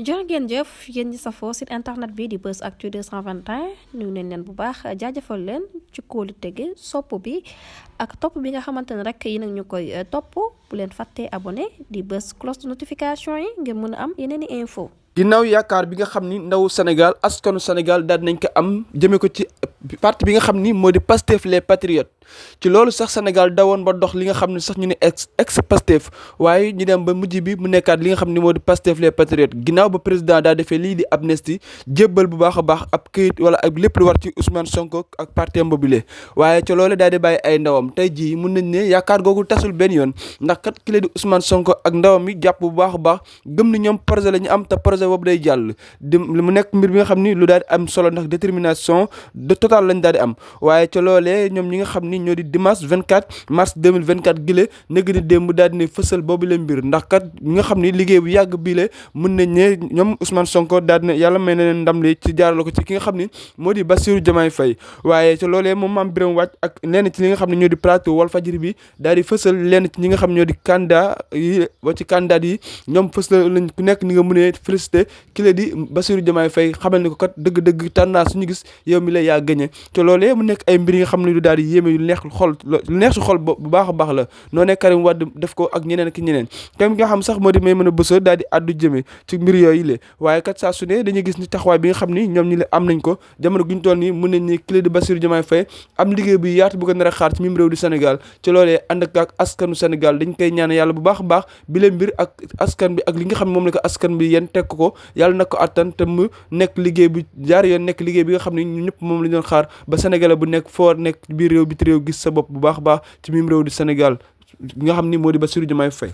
jërë ngeen jëf yéen ñi safoo site internet bi di Buzz Actu 221 nuyu nañ leen bu baax jaajëfal leen ci kóolu tege sopp bi ak topp bi nga xamante ne rek yi nag ñu koy topp bu leen fàttee abonné di bës cloche de notification yi ngir mën a am yeneen i info ginnaaw yaakaar bi nga xam ni ndawu Sénégal askanu Sénégal daal nañ ko am jëmee ko ci parti bi nga xam ni moo di Pastef les Patriotes ci loolu sax Sénégal dawoon ba dox li nga xam ne sax ñu ne ex Pastef waaye ñu dem ba mujj bi mu nekkaat li nga xam ni moo di Pastef les Patriotes ginnaaw ba président daa defee lii di amnistie jébbal bu baax a baax ab këyit wala ak lépp lu war ci Ousmane Sonko ak parti mobile waaye ca loolu daal di bàyyi ay ndawam tey jii mun nañ ne yaakaar googu tasul benn yoon ndax kat ki la di Ousmane Sonko ak ndawam mi jàpp bu baax a baax gëm ni ñoom projet la ñu am te projet boobu day jàll di mu nekk mbir bi nga xam ni lu daal di am solo ndax détermination de total lañ daal di am waaye ca loolee ñoom ñi nga xam ni ñoo di dimanche 24 mars 2024 gile nëgg ni démb daal di ne fësal boobu la mbir ndax kat ñi nga xam ni liggéey bu yàgg bii la mën nañ ne ñoom Ousmane Sonko daal di ne yàlla may na leen ndam li ci jaarale ko ci ki nga xam ni moo di Bassirou Diomaye Faye waaye ca loolee moom Mame Birame Wathie ak lenn ci li nga xam ne ñoo di plateau Walfadjri bi daal di fësal lenn ci ñi nga xam ñoo di candidat yi ba ci candidat yi ñoom fësal lañ ku nekk ni nga mënee félicité ki la di Bassirou Diomaye Faye xamal ni ko kat dëgg-dëgg tendance suñu gis yow mi la yaa gagné te loolee mu nekk ay mbir yi nga xam ne du daal di yéeme yu neex xol lu neex si xol bu baax a baax la noo ne Karim Wade def ko ak ñeneen ak ñeneen tam nga xam sax moo di Maimouna Bousso daal di addu jëme ci mbir yooyu le waaye kat saa su ne dañuy gis ni taxawaay bi nga xam ni ñoom ñi la am nañ ko jamono guñ toll nii mën nañ ni ki la di Bassirou Diomaye Faye am liggéey bu yaatu bu ko nar a xaar ci mim réew di Sénégal ci loolee ànd ak askanu Sénégal dañ koy ñaan yàlla bu baax a baax bi leen mbir ak askan bi ak li nga xam ne moom la ko askan bi yéen teg ko yàlla na ko attan te mu nekk liggéey bu jaar yoon nekk liggéey bi nga xam ne ñu ñëpp moom la ñu doon xaar ba sénégalais bu nekk foo nekk biir réew biti réew gis sa bopp bu baax a baax ci mim réew di Sénégal nga xam ni moo di Bassirou Diomaye Faye